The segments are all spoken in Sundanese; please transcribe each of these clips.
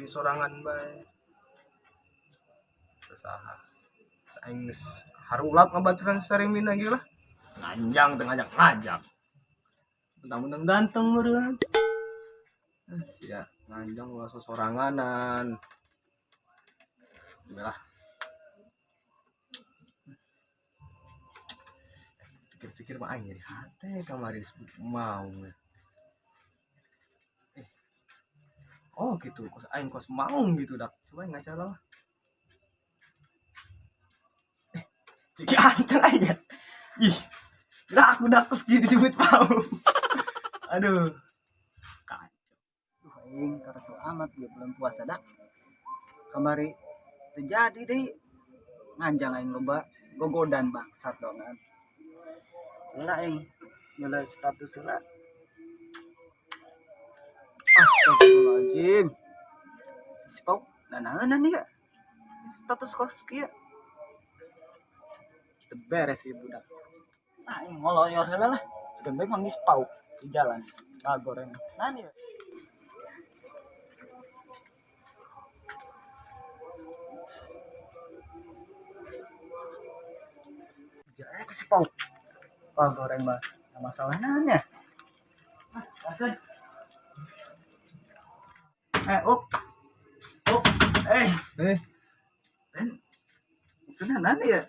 Ngopi sorangan bae. Sasaha. Saing geus harulap ngabaturan sarimin lagi lah. Nganjang teu ngajak-ngajak. Mentang-mentang ganteng meureun. Ah, sia nganjang ulah sosoranganan. Lah. Pikir-pikir mah aing nyeri hate kamari disebut mau. Oh gitu, kos aing kos maung gitu dak. Coba aing ngaca lah. Cik anteng aing ya. Ih. Gerak aku dak kos kieu disebut maung. Aduh. Kacau. Duh aing karasa amat dia bulan puasa dak. Kamari terjadi deh nganjang aing loba gogodan bangsat dongan. Lah aing nyala status lah. Astagfirullahaladzim. Si Pau, nanaeunan ya. Status kos kieu. Teu beres ieu budak. Ah, aing ngoloyor heula lah. Sugan bae manggis Pau di jalan. Ngagoreng. Nah ya. Jae si Pau. Pau goreng mah. Masalah nanya. Ah, bahkan. Up. Up. Ben. Maksudnya nanya ya?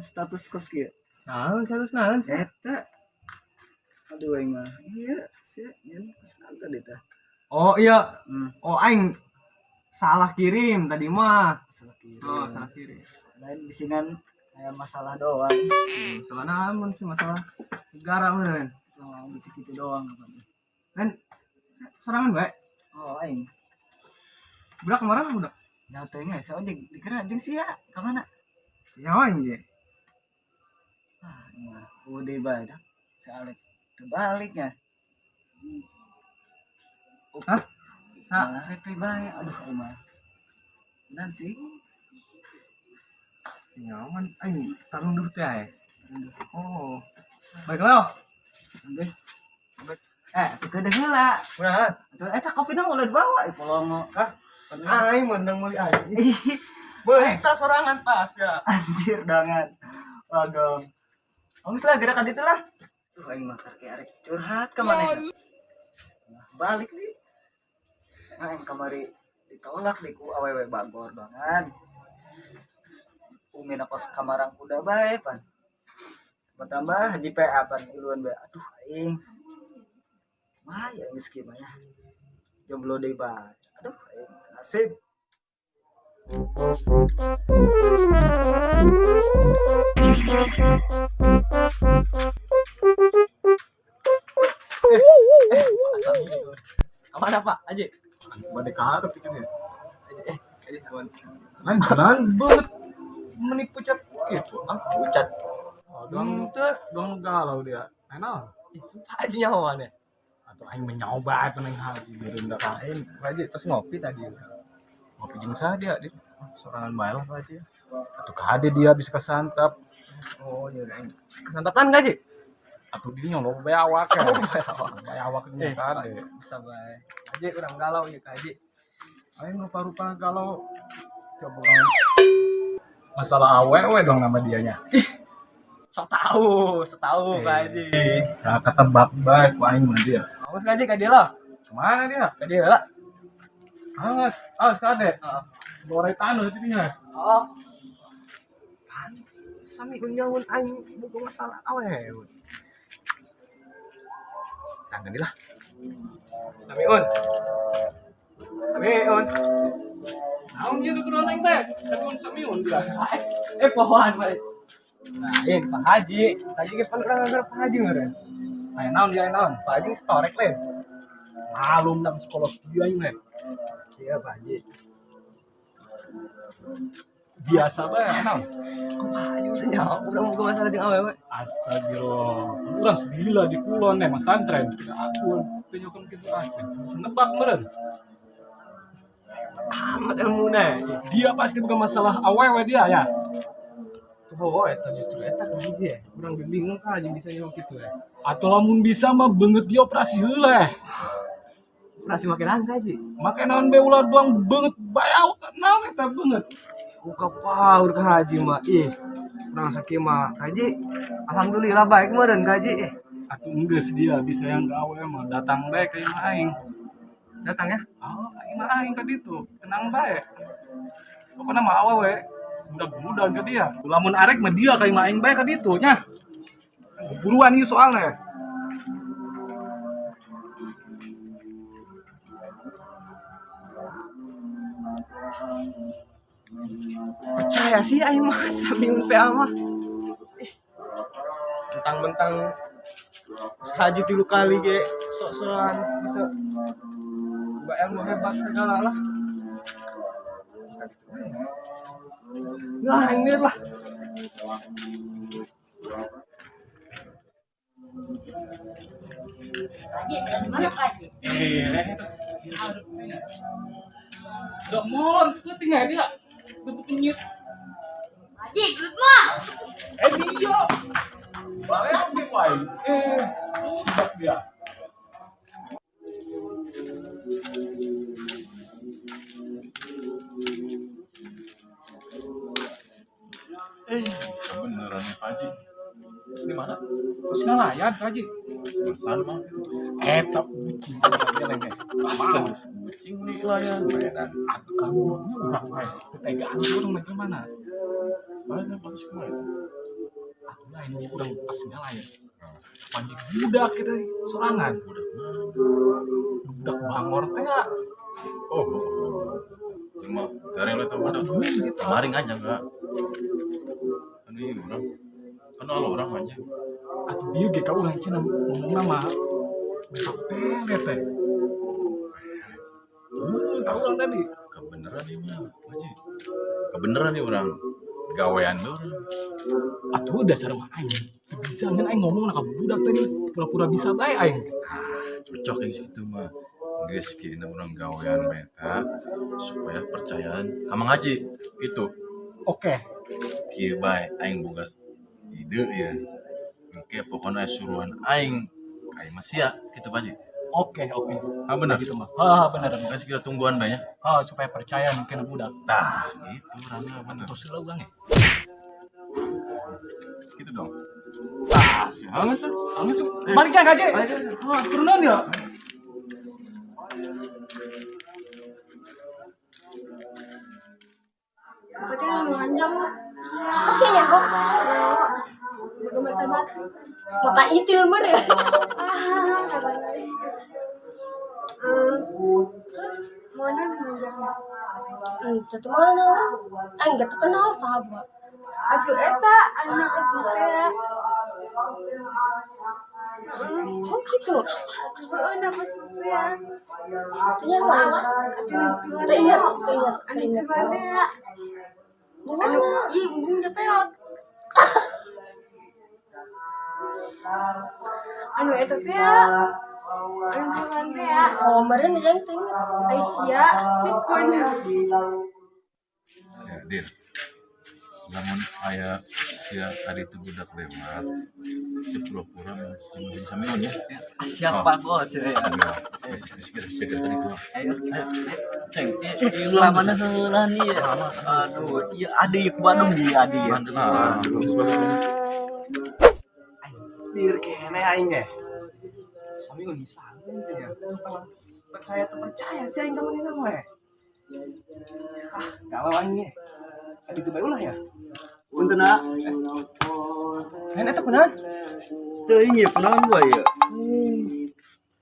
Status kos kieu. Naon status naon sih? Eta. Aduh aing mah. Iya, sih nyen kos naga deh tah. Oh iya. Oh aing salah kirim tadi mah. Salah kirim. Oh, salah kirim. Lain bisingan kayak masalah doang. Masalah naon sih masalah negara meureun. Oh, bisik itu doang apa. Kan serangan bae. Oh, aing. Budak kemarin budak. Nah, teh nya soalnya dikira jeung sia ka mana? Ya aing ge. Ah, nah, udah bae dah. Soalnya terbaliknya. Hah? Malah repe bae. Aduh, aing mah. Nan sih. Nyaman aing tarunduh teh ae. Oh. Baiklah. Oke. Itu udah heula. Udah. Atuh eta kopi na ulah dibawa ieu polongo. Hah? Aing menang meuli aing. Beuh, tas sorangan pas ya. Anjir dangan. Waduh. Ongis lah gerakan itu lah. Tuh aing mah karek arek curhat ka manehna. Nah, balik nih. Nah, aing kamari ditolak nih ku awewe bagor bangan. Umina kos kamarang kuda bae pan. Tambah haji PA pan iluan bae. Aduh aing. Mah ya geus kieu mah ya. Jomblo deui bae. Aduh aing nasib. Kemana Pak? Aji. Bade ka hareup itu ya. Aji kawan. Lain kenalan banget meni pucat gitu. Ah, Pucat. oh, doang teu, doang galau dia. Enak. Pak Haji nyawa mana? Atau aing menyoba apa neng haji biarin dah. Aing Pak Haji terus ngopi tadi. Ngopi jeung saha dia, Dit? Sorangan bae lah Pak Haji. Atuh kade dia bisa kesantap. Oh, iya aing. Kesantapan enggak, Ji? Atuh dia nyolong bae awak ya. Oh, bae awak. Bae awak nya kade. Bisa bae. Haji urang galau ieu ka Haji. Aing rupa-rupa galau. Coba urang masalah awewe dong nama dianya. Ih, sok tahu, sok tahu Pak Haji. Nah, ketebak bae ku aing mah dia. Awas ka Haji ka dia lah. Kemana dia? Ka dia lah. Angas, ah sade. Heeh. Goreng tanah itu nya. Oh. Pan, sami nyaun aing buku masalah awewe. Tangan lah. Samiun. Samiun. Naon ieu kudu aing teh? Samiun samiun dia. Pohoan Pak. Nah, ini Pak Haji. Pak Haji ke pan urang ngagar Pak Haji meureun. Aya naon dia aya naon? Pak Haji storek lain. Malum dalam sekolah dia aing mah. Iya Pak Haji. Biasa bae naon? Kok Pak Haji bisa nyawa urang boga masalah jeung awewe? Astagfirullah. Urang segila di kulon nih masantren. Tidak aku tunjukkan kitu ah. Nebak meureun. Amat ilmuna. Dia pasti bukan masalah awewe dia ya. Tuh, oh, eta justru eta ka hiji ya. Urang ge bingung ka jeung bisa nyawa kitu ya. Atau lamun bisa mah beungeut dia operasi heula. Nasi make naon Haji? Make naon be ulah doang beungeut bae awak naon eta beungeut. Buka paur ka Haji mah. Ih, urang sakieu mah Haji. Alhamdulillah baik meureun ka Haji. Atuh geus dia bisa yang gawe mah datang bae ka imah aing. Datang ya? Oh, ka imah aing ka ditu. Tenang bae. Pokona mah awewe budak-budak ka dia. Lamun arek mah dia ka imah aing bae ka ditu nya. Buruan ieu soalnya. Percaya sih aing mah Samiun PA mah. Mentang-mentang haji 3 kali ge sok-sokan bisa mbak ilmu hebat segala lah. Nah, ini lah. Haji, dari mana Pak Haji? Terus udah mohon sepertinya dia bentuk penyit. Haji, gelut mah. Dia. Balik di wae. Udah dia. Beneran nih Pak Haji. Terus di mana? Terus ngelayan Pak Haji. Barusan mah. Eta bucing dia lengeh. Astaga, bucing nih layan. Edan. Atuh kamu urang wae. Ketegaan urang mah gimana? Mana pantas kemana? Atuh lain urang pas ngelayan. Panjang budak kita sorangan. Budak mana? Budak bangor teh. Oh. Cuma dari lo budak. Kemarin aja enggak. Anu ieu urang. Anu alo urang aja. Atuh dia ge ka urang cenah ngomongna mah besok pelet teh. Tahu urang tadi. Kebeneran ieu mah, Haji. Kebeneran ieu urang. Gawean tuh. Atuh dasar mah aing. Bisa ngan aing ngomong ka budak tadi pura-pura bisa bae aing. Ah, cocok yang situ mah. Geus kieu urang gawean meta supaya percayaan ka Mang Haji gitu. Oke. Kieu bae aing boga ide ya. Oke, pokoknya suruhan aing aing mah sia gitu Pak Haji. Oke, oke. Ah benar gitu mah. Ah benar. Geus kira tungguan bae nya. Ah supaya percaya mungkin budak. Tah, gitu orangnya bener. Terus lah urang ya. Gitu dong. Tah, si hangus tuh. Hangus tuh. Balik ya, Haji. Ah, turunan ya. Mata itil mer ya. Terus mana manjangna? Jatuh mana? Aing gak terkenal sahabat. Atuh eta anu Facebook teh. Oh gitu. Heeh, na Facebook teh. Atuh mana? Atuh nu ingat, ingat. Anu teh. Anu ih embung jepeot. Anu eta teh anu tuan teh. Oh, meureun jeung teh Aisyah Nikon. Ya, Din. Lamun aya sia tadi itu budak lewat si pura-pura si Samiun ya. Siap Pak Bos ya. Segera tadi tuh. Ayo, ayo. Ceng, selama heula nih ya. Aduh, ieu adik Bandung di adik. Nah, bagus bagus. Dir kene aing ge. Samiun bisa ya. Setelah percaya terpercaya sih aing kamu ini mah. Ah, galau aing ge. Tadi itu bae ulah ya. Punten ah. Lain eta kunaon? Teuing ieu kunaon bae ieu.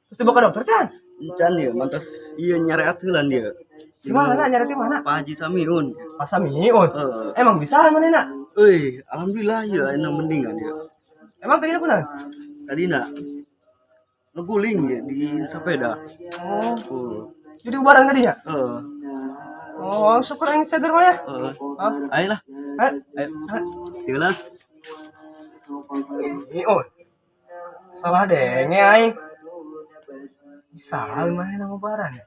Terus dibawa ke dokter can? Encan ieu mantos ieu nyareat heula dia. Di mana nyareat di mana? Pak Haji Samiun. Pak Samiun. Heeh. Emang bisa manehna? Euy, alhamdulillah ieu aya mendingan ieu. Emang tadi kunaon? Tadina ngeguling ya di sepeda. Oh. Oh. Jadi ubaran tadi ya? Heeh. Oh, syukur aing sadar mah ya. Heeh. Hah? Ayo lah. Ayo. Ayo. Tieulah. Oh. Salah denge aing. Bisa manehna ubaran ya.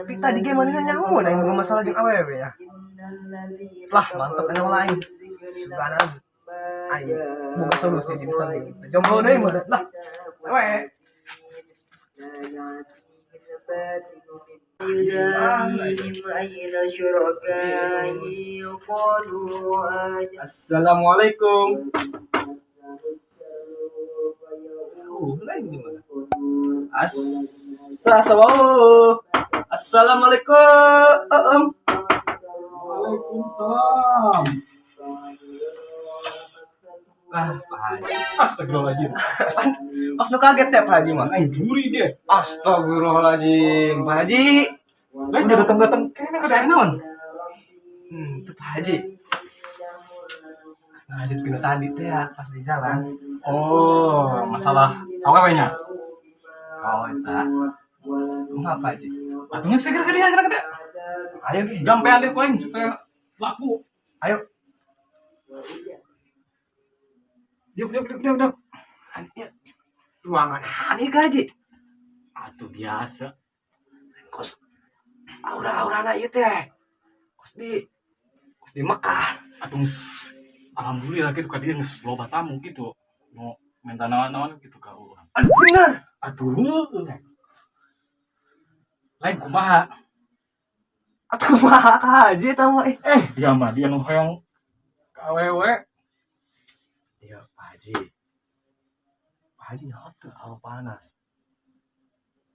Tapi tadi ge manehna nyaho aing boga masalah jeung awewe ya. Lah, mantap anu lain. Subhanallah. Aing boga solusi di misalnya. Jomblo deui mah lah. Awe. Assalamualaikum. Lain gimana? Assalamualaikum. Waalaikumsalam. Ah, Pak Haji. Astagfirullahaladzim. Pas nu kaget ya Pak Haji mah. Aing juri dia. Astagfirullahaladzim, Pak Haji. Lain dia datang-datang kayaknya ada naon. Itu Pak Haji. Lanjut ke tadi teh ya, pas di jalan. Oh, masalah awewe-nya. Oh, eta. Kumaha Pak Haji? Atuh geus segera ka dia, segera ka dia. Ayo ge. Jampean dia ku aing supaya laku. Ayo. Diuk, diuk, diuk, diuk, diuk. Ya. Ruangan hani Kak Haji. Atuh biasa. Kos aura-aurana ieu teh. Kos di Mekah. Atuh geus alhamdulillah gitu ka dia geus loba tamu gitu. Mau minta naon-naon gitu ka urang. Aduh bener. Atuh lain kumaha. Atuh kumaha Kak Haji eta mah eh. Dia mah dia nu hoyong ka awewe. Iya, Pak Haji. Pak Haji nyaho teu hawa panas.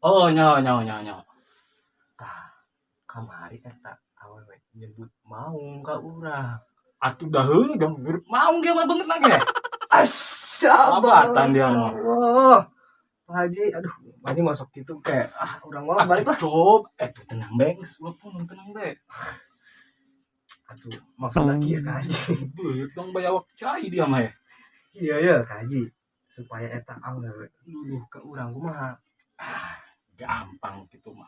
Oh, nyaho nyaho nyaho nyaho. Tah, kamari eta awewe nyebut maung ka urang. Atuh dah heuh, jam mirip maung dia mah banget lagi. Asyabatan dia mah. Pak Haji, aduh, Pak Haji masuk gitu kayak urang malah balik lah. Cob, tuh tenang bae, geus pun tenang bae. Aduh, maksudna kieu Kak Haji. Beut dong bayawak cai dia mah ya. Iya iya Kak Haji, supaya eta awewe luluh ka urang kumaha. Ah, gampang gitu mah.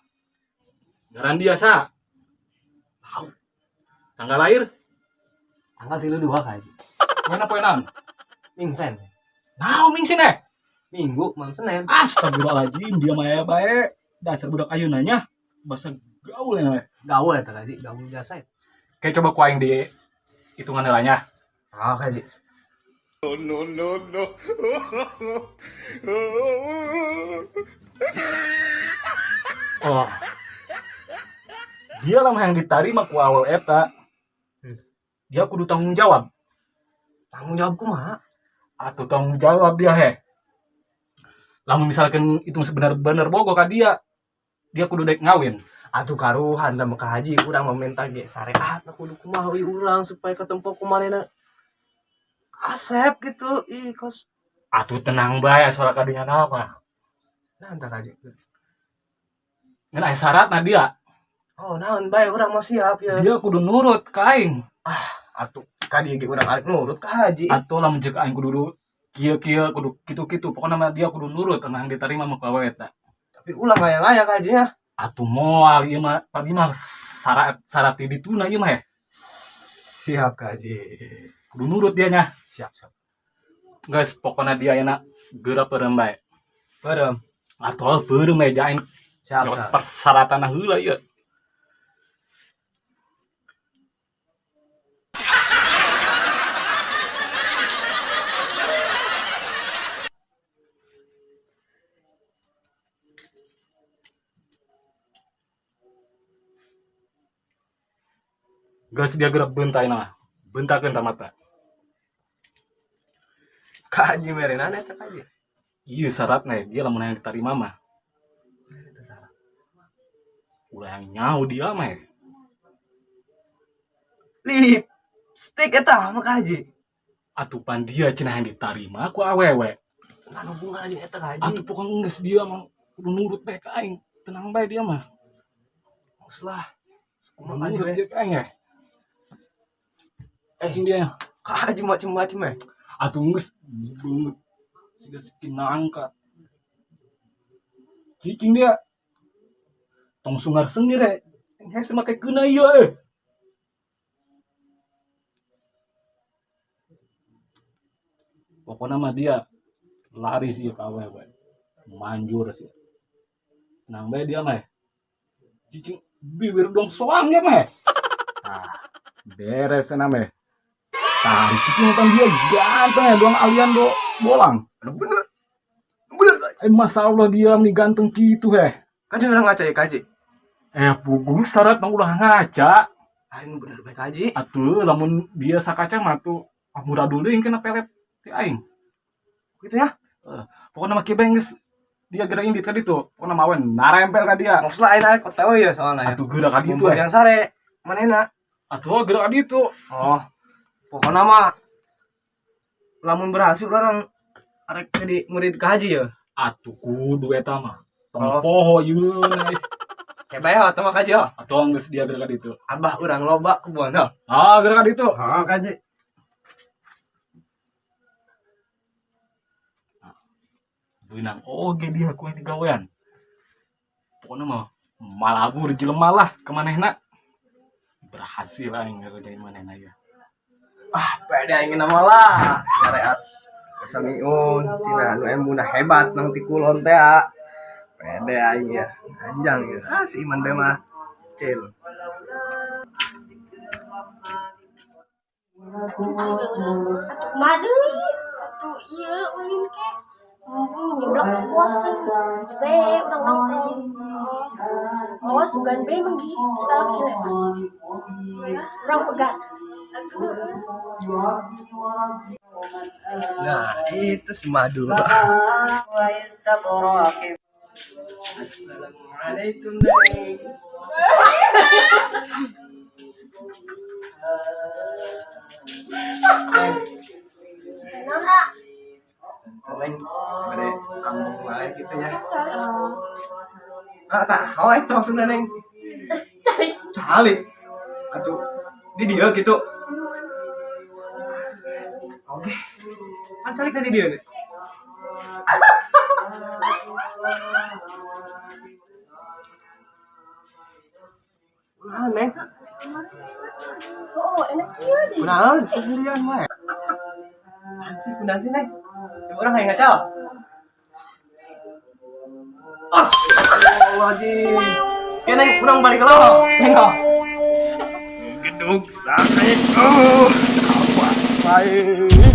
Ngaran dia sa? Tahu. Tanggal lahir? Tanggal 32 Kak Haji. Poena poenan? Mingsen. Naon mingsen eh? Minggu malam Senin. Astagfirullahaladzim, dia mah ya bae. Dasar budak ayeuna nya. Bahasa gaul ya. Gaul eta Kak Haji, gaul jasa. Kayak coba ku aing di hitungan heulanya. Ah, Kak Haji. No, no, no. Oh. Dia lah yang diterima ku awal eta. Dia kudu tanggung jawab. Tanggung jawab kumaha? Atuh tanggung jawab dia heh. Lamun misalkan itu sebenar-benar bogo ka dia, dia kudu daek ngawin. Atuh karuhan da Kak Haji, urang meminta ge syariat kudu kumaha we urang supaya ketempo kumanehna asep gitu. Ih kos. Atuh tenang bae soal kadinya mah. Nah, entar Kak Haji. Ngan aya syaratna dia. Oh, naon bae urang mah siap ya. Dia kudu nurut ka aing. Ah, atuh ka dieu ge urang arek nurut ka Haji. Atuh lamun jeung aing kudu kieu-kieu kudu kitu-kitu pokona mah dia kudu nurut karena yang diterima mah ku awewe eta. Tapi ulah ngaya-ngaya Kak Haji nya. Atuh moal ieu mah tadi mah syarat di dituna ieu mah ya. Siap Kak Haji. Kudu nurut dia nya. Siap, siap. Guys, pokona dia enak geura peureum bae. Peureum. Atuh peureum we jain. Siap, siap. Persyaratan heula ieu. Geus dia gerak bentai nah. Bentakeun ta mata. Kak Haji merenana eta Kak Haji. Ieu syaratna dia lamun hayang diterima mah. Eta syarat. Ulah yang nyaho dia mah. Lipstick eta mah Kak Haji. Atuh pan dia cenah yang diterima ku awewe. Nah, hubungan jeung eta Kak Haji. Atuh pokokna geus dia mah kudu nurut bae ka aing. Tenang bae dia mah. Geus lah. Kudu Kumaha nurut we? dia ka aing ya. Cing dia. Kak Haji macem-macem ya. Atuh geus beungeut siga siki nangka. Cicing dia. Tong sungar sengir eh. Hese make keuna ieu eh. Pokokna mah dia lari sih ka awewe. Manjur sih. Tenang bae dia mah. Cicing bibir dong soang dia mah. Ah, beres cenah mah. Tah, cicing kan dia ganteng ya doang alian do bolang. Aduh, bener. Bener, Kak. Masa Allah dia nih ganteng gitu heh. Kaji urang ngaca ya kaji. Puguh syarat mah ulah ngaca. Aing bener bae kaji. Atuh lamun dia sakaca mah tuh amuradul deui kena pelet ti aing. Gitu ya. Pokoknya mah kieu bae geus dia geura indit ka ditu. Pokoknya mah awen narempel ka dia. Maksudnya aing arek OTW ya soalnya ya. Atuh geura ka ditu. Yang sare manehna. Atuh geura ka ditu. Oh. Pokoknya mah lamun berhasil urang arek jadi murid ka haji ya. Atuh kudu eta mah. Tong Oh. poho ieu. Kayak bae atuh mah kaji oh. Atuh geus dia geura ka ditu. Abah urang loba kebon oh. Ah, geura ka ditu. Oh, kaji. Beunang oge dia ku ini gawean. Pokoknya mah malabur jelema lah ke manehna. Berhasil aing ngerjain manehna ya. Ah, pede aing nama lah. Syariat Samiun cina anu ilmuna hebat nang ti kulon teh. Pede aing ya. Anjang ya. Ah, si Iman be mah cil. Atuh madu. Atuh ieu ulin ke. Nyeblak bosen. Be urang nongkrong. Oh, sugan be menggi. Salaki lewat. Urang pegat. Atuh. Nah, itu si madu. Assalamualaikum, Neng. Naon Neng, bade ambung wae gitu ya. Ah, tah, oh itu maksudnya, Neng. Calik. Atuh, di dia gitu. Oke. Kan calik tadi dia nih. Nah, Neng. Oh, enak ieu deh. Kunaon, seserian wae. Anjir, kunaon sih, Neng? Coba orang kayak ngacau. Astagfirullahaladzim. Oke, Neng, urang balik lo. Neng, oh. Gedung sakit. Oh, awas, baik.